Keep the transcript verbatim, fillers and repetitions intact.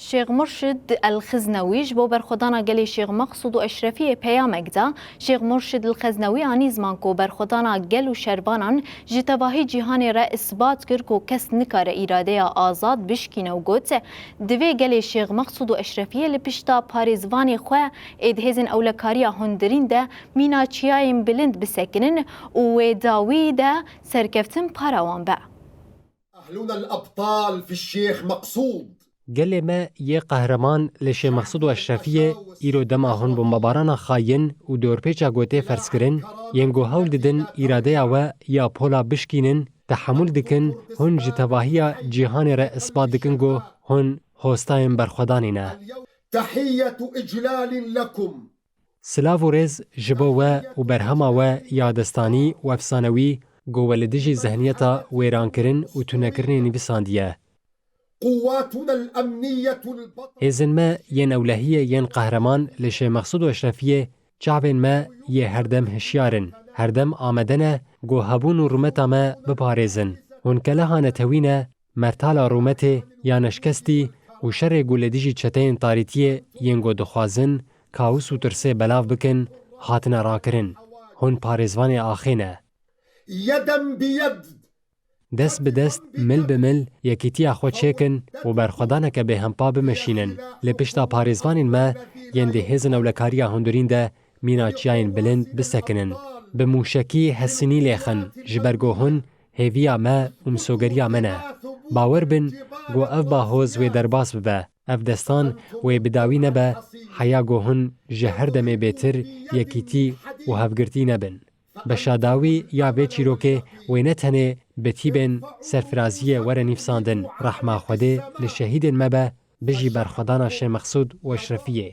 Şêx Murşid El Xiznewî ji bo berxwedana gelê Şêx Meqsûd û Eşrefiyê peyamek da. Şêx Murşid El Xiznewî anî ziman ku berxwedana gel û şervanan ji tevahî cîhanê re isbat kir ku kes nikare îradeya azad bişkîne û got, divê gelê Şêx Meqsûd û Eşrefiyê li pişta parêzvanê xwe ê di hêzên ewlekariya hundirîn de mîna çiyayên bilind bisekinin û wê dawî de serkeftin para wan be. أهلنا الأبطال في الشيخ مقصود. Gelê me yê qehreman li Şêx Meqsûd û Eşrefiyê îro dema hûn bombebarana xayin û dorpêça ku tê ferzkirin, yên ku hewl didin îradeya we ya pola bişkînin, tehemûl dikin, hûn ji tevahiya cîhanê re isbat dikin ku hûn hostayên berxwedanê ne. تحية إجلال لكم. Silav û rêz ji bo we û berhema we ya destanî û efsanewî ku we li dijî zihniyeta wêrankirin û tunekirinê nivîsandiye. قواتنا الأمنية البطلة. Hêzên me yên ewlehiyê yên qehreman li Şêx Meqsûd û Eşrefiyê çavên me yê herdem hişyar in. Herdem amade ne ku hebûn û rûmeta me biparêzin. Hûn keleha netewî ne, mertala rûmetê ya neşkestî û şerê ku li dijî çeteyên tarîtiyê yên ku dixwazin kaos û tirsê belav bikin, hatine rakirin. Hûn parêzvanê axê ne. يدا بيد. Dest bi dest, mil bi mil, yekîtiya xwe çêkin û berxwedaneke bêhempa bimeşînin. Li pişta parêzvanên me yên di hêzên ewlekariya hundirîn de mîna çiyayên bilind bisekinin. Bi mûşekî hesinî lêxin, ji ber ku hûn hêviya me û misogeriya me ne. Bawer bin ku ev bahoz wê derbas bibe, ev destan wê bi dawî nebe, heya ku hûn ji her demê bêtir yekîtî û hevgirtî nebin. Beşa dawî ya vê çîrokê wê ne tenê bi tîbên serfiraziyê were nîvsandin. Rehma Xwedê li şehîdên me be, bijî berxwedana Şêx Meqsûd û Eşrefiyê.